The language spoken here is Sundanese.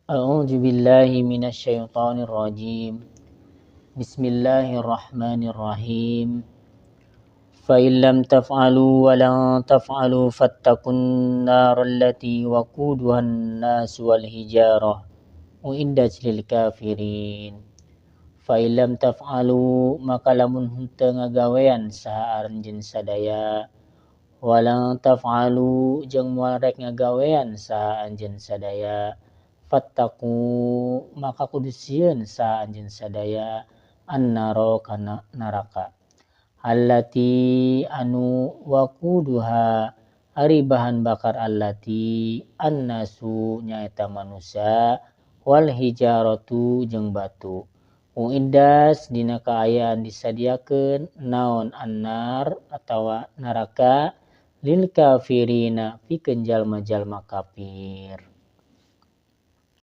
A'udzu billahi minasyaitonir rajim. Bismillahirrahmanirrahim. Fa in lam taf'alu wa lan taf'alu fattaqun nar allati waquduha an-nas wal hijarah uiddat lil kafirin. Fa in lam taf'alu maka lamun henteu ngagawean saha anjeun sadaya, walan taf'alu jeung moal rek ngagawean saha anjeun sadaya, fattaqu maka kudu sieun saha anjeun sadaya annaro kana neraka, allati anu waquduha ari bahan bakar allati annasu nyaeta manusia wal hijaratu jeung batu. Uiddas dina kaayaan disadiakeun naon annar atawa neraka lil kafirina pikeun jalma-jalma kafir.